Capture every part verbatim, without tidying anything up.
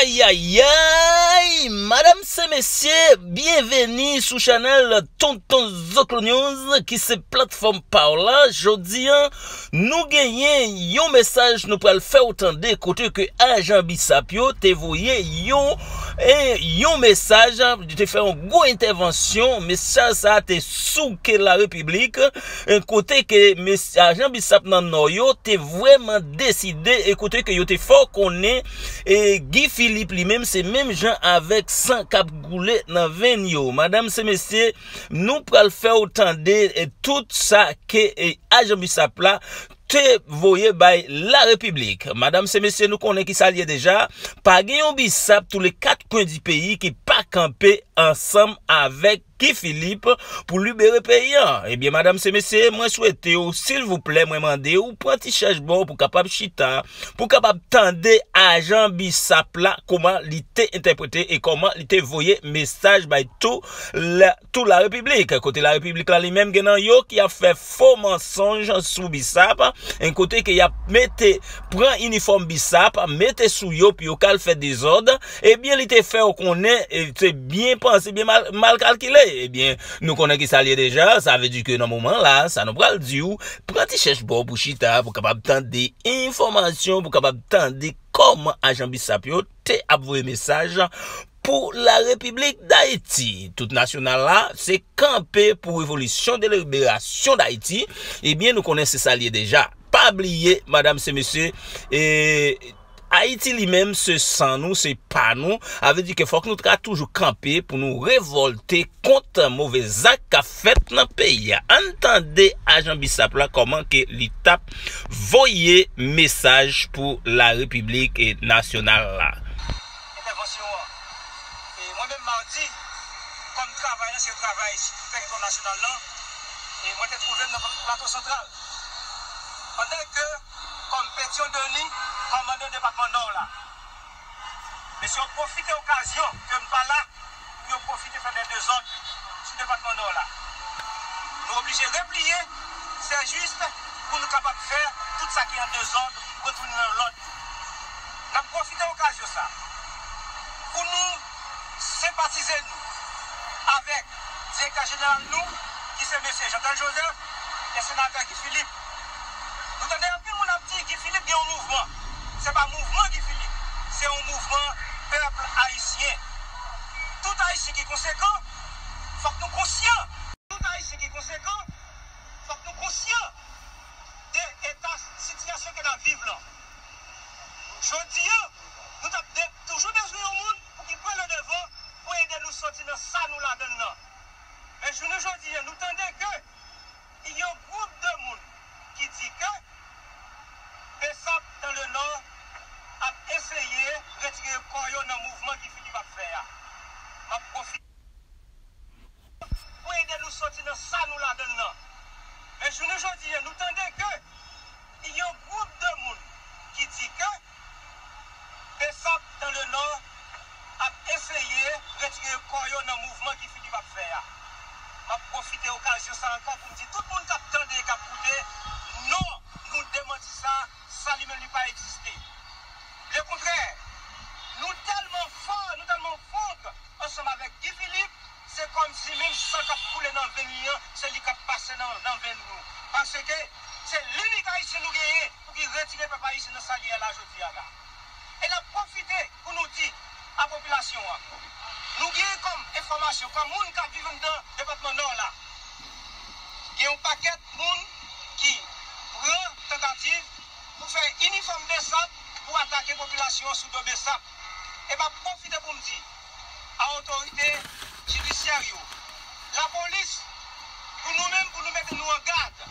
Ayayay, madanm se mesye, byenveni sou chanèl Tonton Zoklo News, ki se platfòm pa w la. Jodi a, nou genyen yon mesaj nou pral fè w tande, kote ke ajan BSAP yo te voye yon, e, yon mesaj, yo te fè yon gwo entèvansyon. Mesaj sa a te souke larepiblik, e, kote ke mes-, ajan BSAP nan Nò yo te vrèman deside, e kote ke yo te fè w konnen, e, Guy Philippe li menm se menm jan avèk san k ap koule nan venn yo. Madanm se mesye, nou pral fè w tande, e, tout sa ke, e, ajan BSAP la te voye bay larepiblik. Madanm se mesye, nou konnen ki sa l ye deja. Pa gen yon BSAP tou le kat kwen di peyi ki pa kanpe ansanm avèk Guy Philippe pou libere peyi a. Ebyen, madanm se mesye, mwen swete w, silvouplè, mwen mande w, pran ti chèch ba w pou kapab chita, pou kapab tande ajan BSAP la, kòman li te entèprete e kòman li te voye mesaj bay tou la, tou larepiblik. Kote larepiblik la li menm, gen nan yo ki ap fè fo mansonj sou BSAP, e kote ke y ap mete, pran inifòm BSAP, mete sou yo pou yo ka al fè dezòd, ebyen, li te fè w konnen, e, se byen panse, byen mal, mal kalkile. Ebyen, nou konnen ki sa l ye deja, sa vle di ke nan moman la, sa nou pral di w, pran ti chèch ba w pou chita, pou kapab tande enfòmasyon, pou kapab tande kòman ajan BSAP yo te ap voye mesaj pou Larepiblik Dayiti. Tout nasyonal la, se kanpe pou revolisyon de liberasyon Dayiti. Ebyen, nou konnen se sa l ye deja. Pa bliye, madanm se mesye, e, Ayiti li menm, se san nou, se pa nou. A vle di ke fòk nou ta toujou kanpe pou nou revòlte kont move zak k ap fèt nan peyi a. Ann tande ajan BSAP la kòman ke li t ap voye mesaj pou larepiblik, e, nasyonal la. Entèvansyon an. E mwen menm, madi, kòm travay lan se travay sou tèritwa nasyonal lan, e mwen te twouve m nan Plato Santral. Pandan ke, kòm Petyon Deni, kòmandan depatman Nò la, mesye yo pwofite okazyon ke m pa la pou yo pwofite fè de dezòd sou depatman Nò la. Nou oblije repliye, se jis pou nou kapab fè tout sa ki an dezòd retounen nan lòd. N ap pwofite okazyon sa pou nou senpatize nou avèk direktè jeneral nou, ki se mesye Jeantel Joseph, e senatè Guy Philippe. Nou tande anpil moun ap di Guy Philippe gen yon mouvman. Se pa mouvman Guy Philippe, se yon mouvman pèp ayisyen. Tout Ayisyen ki konsekan, fòk nou konsyan. Tout Ayisyen ki konsekan, fòk nou konsyan de eta sitiyasyon ke n ap viv lan. Jodi a, nou t ap de-, toujou bezwen yon moun pou ki pran le devan pou ede nou soti nan sa nou ladann nan. Men jounen jodi a, nou tande ke yon gwoup de moun ki di ke BSAP dans le Nord ap eseye retire kò yo nan mouvman Guy Philippe ap fè a. M ap pwofite pou ede nou soti nan sa nou ladann nan. Men jounen jodi a, nou tande ke yon gwoup de moun ki di ke BSAP dans le Nord ap eseye retire kò yo nan mouvman Guy Philippe ap fè a. M ap pwofite okazyon sa ankò pou m di tout moun k ap tande e k ap koute, non, nou demanti sa, sa li menm li pa egziste. Lekontrè, nou tèlman fò, nou tèlman fon ansanm avèk Guy Philippe, se kòmsi menm san k ap koule nan venn li an, se li k ap pase nan, nan venn nou. Paske se linik ayisyen nou genyen pou ki retire pèp ayisyen nan sa li ye la jodi a la. E n ap pwofite pou nou di a popilasyon an, nou genyen kòm enfòmasyon, kòm moun k ap viv anndan depatman Nò la, gen yon pakèt moun ki pran tantativ pou fè inifòm BSAP pou atake popilasyon an sou do BSAP. E m ap pwofite pou m di a otorite jidisyè yo, lapolis, pou nou menm, pou nou mete nou an gad.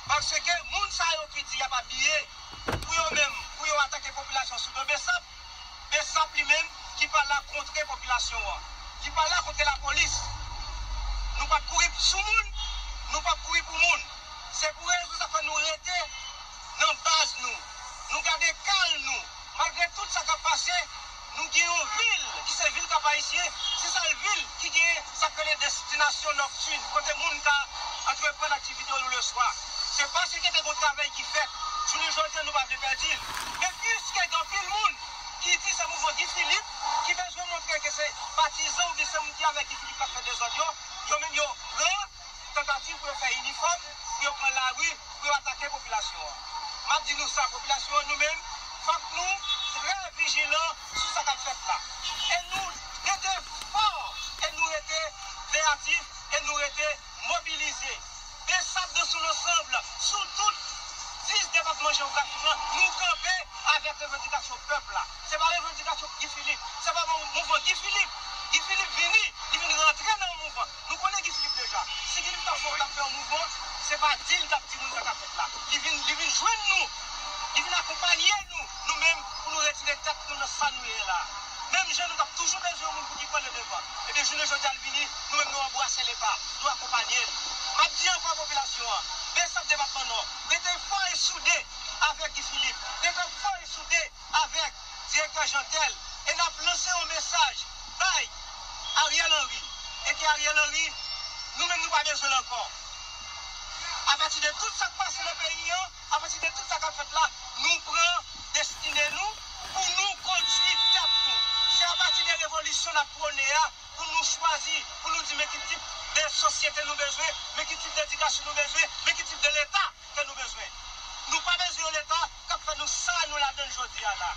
Paske moun sa yo ki di y ap abiye pou yo menm, pou yo atake popilasyon sou do BSAP, BSAP li menm ki pa la kontre popilasyon an, li pa la kontre lapolis. Nou p ap kouri sou moun, nou p ap kouri pou moun. Se pou rezon sa fè nou rete nan baz nou. Nou gade kal nou. Malgre tout sa k ap pase, nou gen yon vil ki se vil Kap Ayisyen, se sèl vil ki gen sa k rele destinasyon nòktin, kote moun ka antreprann aktivite yo leswa. Se paske te gen travay ki fèt. Jounen jodi a, nou pa vle pèdi l. Men piske gen anpil moun Li di se mouvman Guy Philippe ki bezwen montre ke se patizan oubyen se moun ki avèk Guy Philippe k ap fè dezòd yo. Yo menm yo pran tantativ pou yo fè inifòm, pou yo pran lari, pou yo atake popilasyon an. M ap di nou sa, popilasyon an, nou menm, fòk nou trè vijilan sou sa k ap fèt la. E nou rete fò, e nou rete veyatif, e nou rete mobilize. Besap dans son ansanm, sou tout dis depatman jewografi an, nou kanpe avèk revandikasyon pèp la. Se pa revandikasyon Guy Philippe, se pa mouvman Guy Philippe. Guy Philippe vini, li vin rantre nan yon mouvman. Nou konnen Guy Philippe deja. Si Guy Philippe t ap fè, t ap fè yon mouvman, se pa di l t ap di moun sa k ap fèt la. Li vin, li vin jwenn nou. Li vin akonpanye nou, nou menm, pou nou retire tèt nou nan sa nou ye la. Menm jan nou t ap toujou bezwen yon moun pou ki pran le devan. Ebyen, jounen jodi a, l vini, nou menm, nou anbrase lepa, nou akonpanye l. M ap di ankò popilasyon an, Besap depatman Nò, rete fò e soude avèk Guy Philippe, rete fò e soude avèk direktè Jeantel, e n ap lanse yon mesaj bay Ariel Henry, e ke Ariel Henry, nou menm, nou pa bezwen l ankò. Apati de tout sa k pase nan peyi an, apati de tout sa k ap fèt la, nou pran destine nou pou nou kondui tèt nou. Se apati de revolisyon n ap pwone a pou nou chwazi, pou nou di men ki tip de sosyete nou bezwen, men ki tip de edikasyon nou bezwen, men ki tip de leta ke nou bezwen. Nou pa bezwen yon leta k ap fè nou sa nou ladan l jodi a la.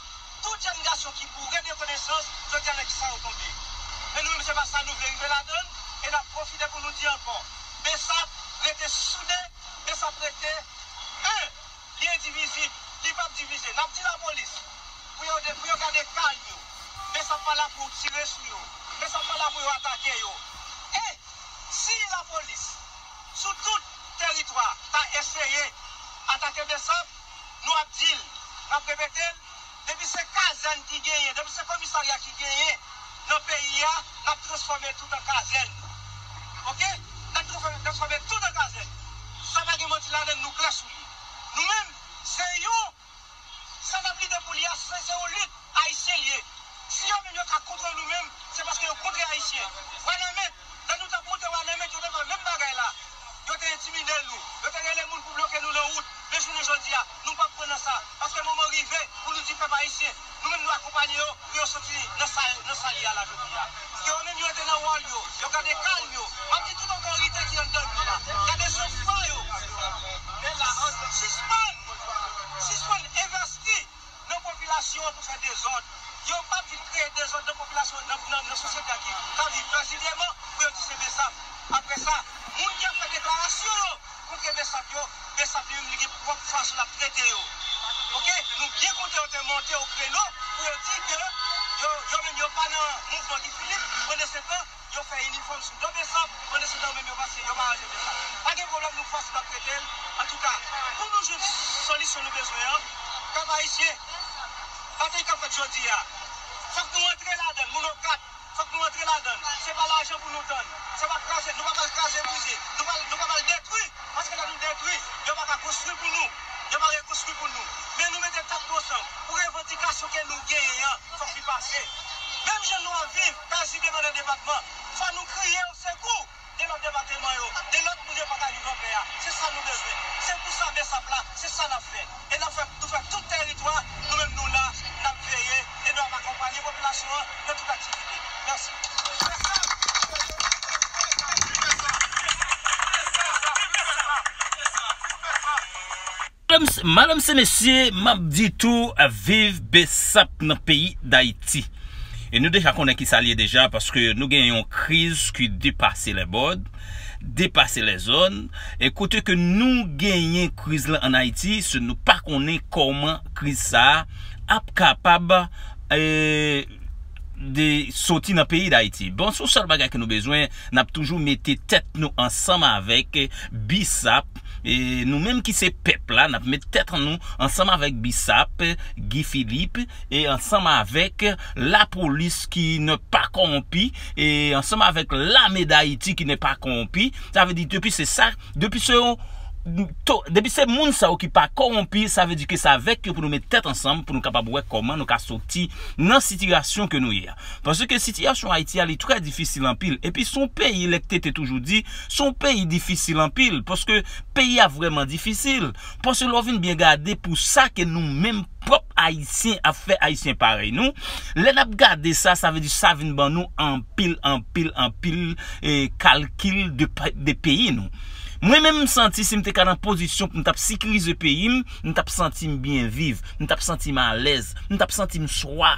Tout jèn gason ki boure de konesans, jodi a nan kisa yo tonbe. Men nou menm se pa sa nou vle rive ladan l, e n ap pwofite pou nou di ankò, Besap rete soude, Besap rete en, li endivizib, li p ap divize. N ap di lapolis pou yo, pou yo gade kalm yo. Besap pa la pou tire sou yo. Besap pa la pou yo atake yo. E si lapolis, sou tout teritwa, ta eseye atake Besap, nou ap di l, n ap repete l, depi se kazèn ki genyen, depi se komisarya ki genyen nan peyi a, n ap transfòme tout an kazèn. Oke? N ap transfòme, transfòme tout an kazèn. Sa pa gen manti ladan l, nou klè sou li. Nou menm, se yon Sa n ap lite pou li a, se, se yon lit ayisyen l ye. Si yo menm yo ka kontre nou menm, se paske yo kontre ayisyen. Wanament, lè nou t ap monte Wanament, yo te fè menm bagay la. Yo te entimide nou. Yo te rele moun pou bloke nou nan wout. Men jounen jodi a, nou p ap pran nan sa. Paske moman rive pou nou di pèp ayisyen, nou menm nou akonpanye yo pou yo soti nan sa, nan sa li a la jodi a. Ke yo menm yo rete nan wòl yo. Yo gade kalm yo. M ap di tout otorite ki anndan nou la. Gade sanfwa yo. Sispann Sispann envesti nan popilasyon an pou fè dezòd. Yo p ap vin kreye dezòd nan popilasyon, nan, nan, nan sosyete a ki ka viv pezibleman pou yo di se Besap. Apre sa, moun ki ap fè deklarasyon yo kont Besap yo, Besap li menm li gen pwòp fason l ap trete yo. Oke? Nou byen kontan yo te monte o kreno pou yo di ke yo, yo menm yo pa nan mouvman Guy Philippe, pandansetan, yo fè inifòm sou do Besap, pandansetan yo menm yo pase, yo pa ranje Besap. Pa gen pwoblèm, nou fòs n ap trete l. Antouka, pou nou jwenn solisyon nou bezwen an, pèp ayisyen, batay k ap fèt jodi a, fòk nou antre ladan l, moun Okap, fòk nou antre ladan l. Se pa lajan pou nou tann, se pa kraze, nou pa pral kraze brize, nou pa, nou pa pral detwi, paske lè nou detwi, yo pa ka konstwi pou nou, yo pa rekonstwi pou nou. Men nou mete tèt nou ansanm pou revandikasyon ke nou genyen an, fòk li pase. Menm jan nou ap viv pezibleman nan depatman, fò nou kriye osekou de lòt depatman yo, de lòt moun yo pa ka viv anpè a. Se sa nou bezwen. Se pou sa Besap la, se sa n ap fè. E n ap fè, nou fè tout teritwa, nou menm nou la, n ap veye, e n ap akonpanye popilasyon an nan tout aktivite. Mèsi. Madanm, madanm se mesye, m ap di tou, viv Besap nan peyi Dayiti. E nou deja konnen ki sa l ye deja, paske nou gen yon kriz ki depase lè bòd, depase lè zòn. E kote ke nou genyen kriz la ann Ayiti, se nou pa konnen kòman kriz sa a ap kapab, e, de soti nan peyi Dayiti. Bon, se yon sèl bagay ke nou bezwen, n ap toujou mete tèt nou ansanm avèk Bisap, e nou menm ki se pèp la, n ap met tèt nou ansanm avèk Bisap, Guy Philippe, e ansanm avèk lapolis ki ne pa kòwonpi, e ansanm avèk lame Dayiti ki ne pa kòwonpi. Sa vle di, depi se sa, depi se yon To, depi se moun sa yo ki pa kòwonpi, sa vle di ke se avèk yo pou nou met tèt ansanm, pou nou kapab wè kòman nou ka soti nan sitiyasyon ke nou ye a. Paske sitiyasyon Ayiti a, li trè difisil anpil. Epi se yon peyi, lè k te te toujou di, se yon peyi difisil anpil. Paske peyi a vrèman difisil. Paske lè w vin byen gade pou sa ke nou menm pwòp Ayisyen ap fè Ayisyen parèy nou, lè n ap gade sa, sa vle di sa vin ban nou anpil, anpil, anpil, e, kalkil de, de peyi nou. Mwen menm, m santi si m te ka nan pozisyon pou m t ap sekirize peyi m, m t ap santi m byen viv, m t ap santi m alèz, m t ap santi m swa,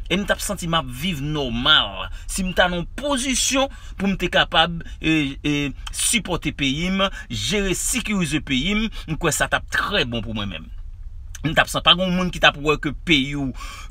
e m t ap santi m ap viv nòmal. Si m ta nan yon pozisyon pou m te kapab, e, e, sipòte peyi m, jere, sekirize peyi m, m kwè sa t ap trè bon pou mwen menm. M t ap santi pa gen moun ki t ap wè ke peyi w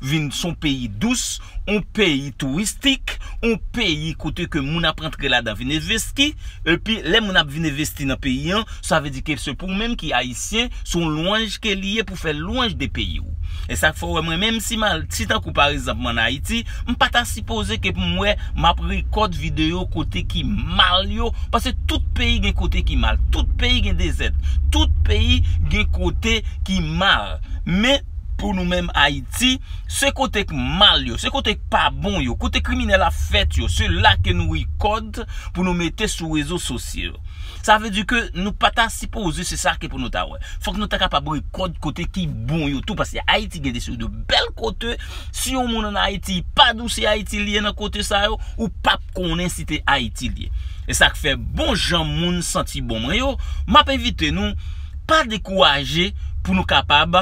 vin se yon peyi dous, yon peyi touristik, yon peyi kote ke moun ap rantre ladan vin envesti, epi lè moun ap vin envesti nan peyi an, sa vle di ke se pou ou menm ki ayisyen, se yon lwanj ke li ye pou fè lwanj de peyi w. E sa k fè w wè mwen menm si m al, si tankou pa egzanp m ann Ayiti, m pa ta sipoze ke pou m wè m ap rekòd videyo kote ki mal yo, paske tout peyi gen kote ki mal, tout peyi gen dezèd, tout peyi gen kote ki mal. Men pou nou menm Ayiti, se kote k mal yo, se kote k pa bon yo, kote kriminèl ap fèt yo, se la ke nou rekòd pou nou mete sou rezo sosyo. Sa vle di ke nou pa ta sipoze se sa ke pou nou ta wè. Fòk nou ta kapab rekòd kote ki bon yo tou, paske Ayiti gen de seri de bèl kote. Si yon moun ann Ayiti pa di w se Ayiti li ye nan kote sa yo, ou p ap konnen si te Ayiti li ye. E sa k fè bon jan moun santi bon mwen yo, m ap envite nou, pa dekouraje pou nou kapab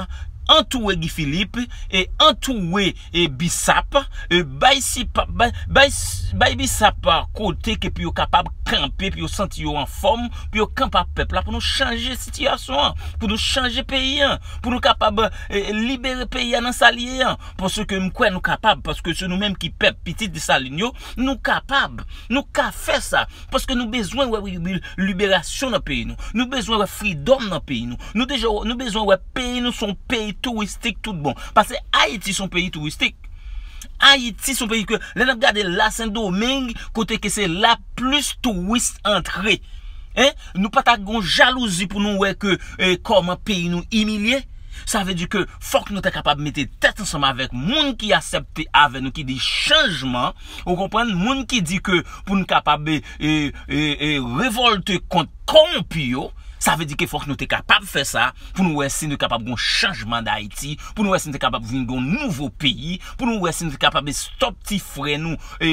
antoure Guy Philippe e antoure, e, Bisap, e, bay Sipap, bay, bay, bay Bisap kote ke pou yo kapab kanpe, pou yo santi yo anfòm, pou yo kanpe ak pèp la, pou nou chanje sitiyasyon an, pou nou chanje peyi an, pou nou kapab, e, libere peyi a nan sa li ye an. Paske m kwè nou kapab, paske se nou menm ki pèp, pitit Desalin yo, nou kapab, nou ka fè sa. Paske nou bezwen wè liberasyon nan peyi nou. Nou bezwen wè freedom nan peyi nou. Nou deja, nou bezwen wè peyi nou se yon peyi touristik tout bon. Paske Ayiti se yon peyi touristik. Ayiti se yon peyi ke, lè n ap gade la Sendomeng, kote ke se la plis touris antre. Hein? Nou pa ta gon jalouzi pou nou wè ke, eh, kòman peyi nou imilye. Sa vle di ke fòk nou ta kapab mete tèt ansanm avèk moun ki aksepte avè nou, ki di chanjman, ou konprann, moun ki di ke pou n kapab, e, e, e, e, revòlte kont kòwonpi yo, sa vle di ke fòk nou te kapab fè sa, pou nou wè si nou kapab gon chanjman Dayiti, pou nou wè si nou te kapab vin gon nouvo peyi, pou nou wè si nou te kapab stòp ti frè nou, e,